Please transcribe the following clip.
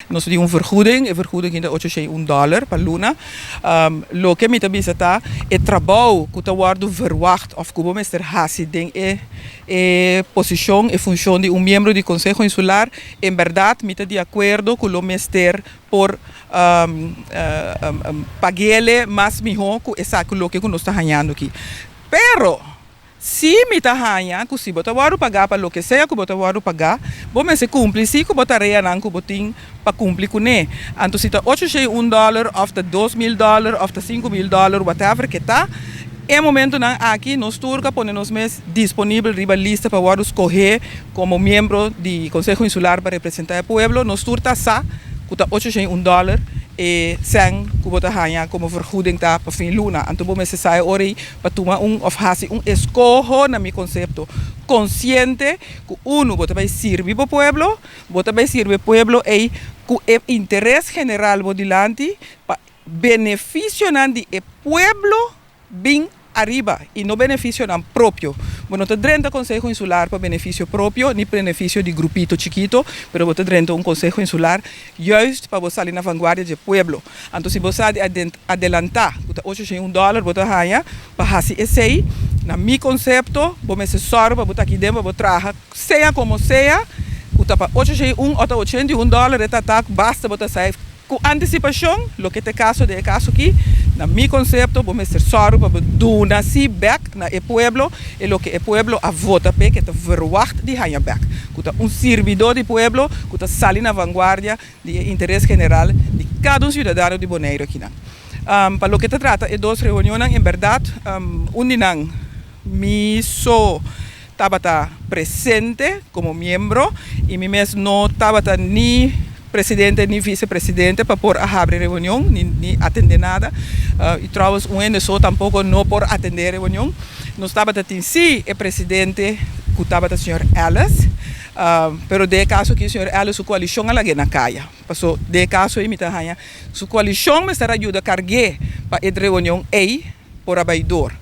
Nos tin un vergoeding, e vergoeding ta $801 pa luna. Loke mi ta bisa ta e trabou ku ta wòrdu verwacht òf ku bo mester hasi den e posishon, e funshon di un miembro di Konseho Insular, en bèrdat mi ta di akuerdo ku lo mester por pag'é mas mihó ku esaki loke ku nos ta hañando aki. Pero si mi ta haña ku si bo ta wòrdu pagá pa loke sea ku bo ta wòrdu pagá, bo mester kumpli sí ku bo tareanan ku bo tin pa kumpli kuné. Anto si ta $801 òf ta $2000 òf ta $5000, whatever ku ta, e momentonan aki nos tur ku pone nos mes disponibel riba lista pa wòrdu skohé komo miembro di Konseho Insular pa representá e pueblo, nos tur ta sa ku ta $801 e sèn ku bo ta haña komo vergoeding ta pa fin luna. Anto bo mester sa ora ei pa tuma un òf hasi un eskoho, na mi konsepto, konsiente ku uno bo ta bai sirbi e pueblo, bo ta bai sirbi e pueblo ei ku e interes general bo dilanti pa benefisionan di e pueblo bin ariba i no benefisionan propio. Bo no ta drenta Konseho Insular pa benefisio propio, ni benefisio di grupito chikitu, pero bo ta drenta un Konseho Insular juist pa bo sali na vanguardia di pueblo. Anto si bo sa adelantá, $801 bo ta haña, pa hasi esei, na mi konsepto, bo mester sòru pa bo ta aki den, pa bo traha, sea komo sea, ku ta pa 801 òf $81, ta basta bo ta sa ku antisipashon, loke ta kaso di kaso aki, na mi konsepto, bo mester sòru pa duna si bèk na e pueblo, e loke e pueblo a vota p'e, ku ta verwacht di haña bèk. Ku ta un sirbidó di pueblo, ku ta sali na vanguardia di interes general di kada un siudadano di Boneiru aki. Pa loke ta trata e dos reunionnan, en bèrdat, un di nan mi so tabata presente komo miembro i mi mes no tabata ni presidente ni visepresidente pa por a habri reunion ni atendé nada. I trouwens un hende so tampoko no por atendé reunion. Nos tabata tin sí e presidente ku tabata señor Ellis, pero den kaso ku señor Ellis su koalishon a lag'é na kaya. Paso den kaso ei mi ta haña su koalishon mester a yuda karg'é pa e reunion ei por a bai dor.